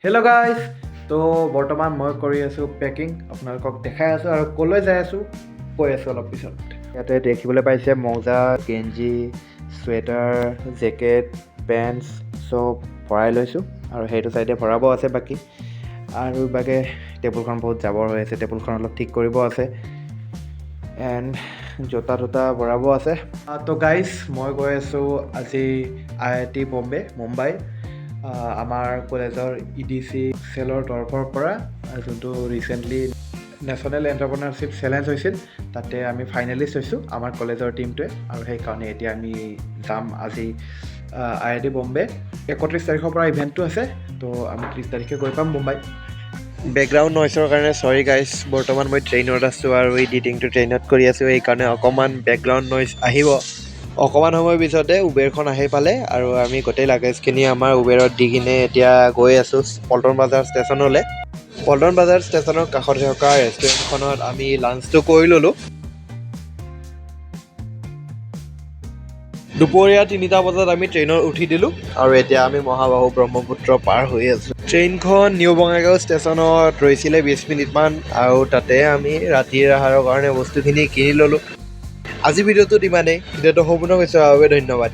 Hello' guys, তো বৰ্তমান মই কৰি আছোঁ পেকিং, আপোনালোকক দেখাই আছোঁ আৰু ক'লৈ যাই আছোঁ কৈ আছোঁ অলপ পিছত। ইয়াতে দেখিবলৈ পাইছে মোজা, গেঞ্জি, চুৱেটাৰ, জেকেট, পেণ্টছ চব ভৰাই লৈছোঁ আৰু সেইটো চাইডে ভৰাব আছে বাকী। আৰু বাকী টেবুলখন বহুত জাবৰ হৈ আছে, টেবুলখন অলপ ঠিক কৰিব আছে এণ্ড জোতা তোতা ভৰাব আছে। তো গাইজ, মই গৈ আছোঁ আজি আইআইটি বম্বে, মুম্বাই। আমাৰ কলেজৰ ইডিচি চেলৰ তৰফৰ পৰা যোনটো ৰিচেণ্টলি নেশ্যনেল এণ্টাৰপ্ৰনাৰশ্বিপ চেলেঞ্জ হৈছিল, তাতে আমি ফাইনেলিষ্ট হৈছোঁ আমাৰ কলেজৰ টীমটোৱে আৰু সেইকাৰণে এতিয়া আমি যাম আজি আইআইটি বম্বে। 31 তাৰিখৰ পৰা ইভেণ্টটো আছে, তো আমি 30 তাৰিখে গৈ পাম মুম্বাই। বেকগ্ৰাউণ্ড নইচৰ কাৰণে চৰি গাইজ। বৰ্তমান মই ট্ৰেইনত আছোঁ আৰু এডিটিংটো ট্ৰেইনত কৰি আছোঁ, সেইকাৰণে অকণমান বেকগ্ৰাউণ্ড নইজ আহিব। অকণমান সময় পিছতে উবেৰখন আহি পালে আৰু আমি গোটেই লাগেজখিনি আমাৰ উবেৰত দি কিনে এতিয়া গৈ আছোঁ পল্টন বজাৰ ষ্টেচনলৈ। পল্টন বজাৰ ষ্টেচনৰ কাষতে থকা ৰেষ্টুৰেণ্টখনত আমি লাঞ্চটো কৰি ল'লোঁ। দুপৰীয়া 3টা বজাত আমি ট্ৰেইনত উঠি দিলোঁ আৰু এতিয়া আমি মহাবাহু ব্ৰহ্মপুত্ৰ পাৰ হৈ আছোঁ। ট্ৰেইনখন নিউ বঙাইগাঁও ষ্টেচনত ৰৈছিলে 20 মিনিটমান আৰু তাতে আমি ৰাতিৰ আহাৰৰ কাৰণে বস্তুখিনি কিনি ল'লোঁ। আজি ভিডিঅ'টোত ইমানেই। ভিডিঅ'টো সম্পূৰ্ণ কৰি চোৱাৰ বাবে ধন্যবাদ।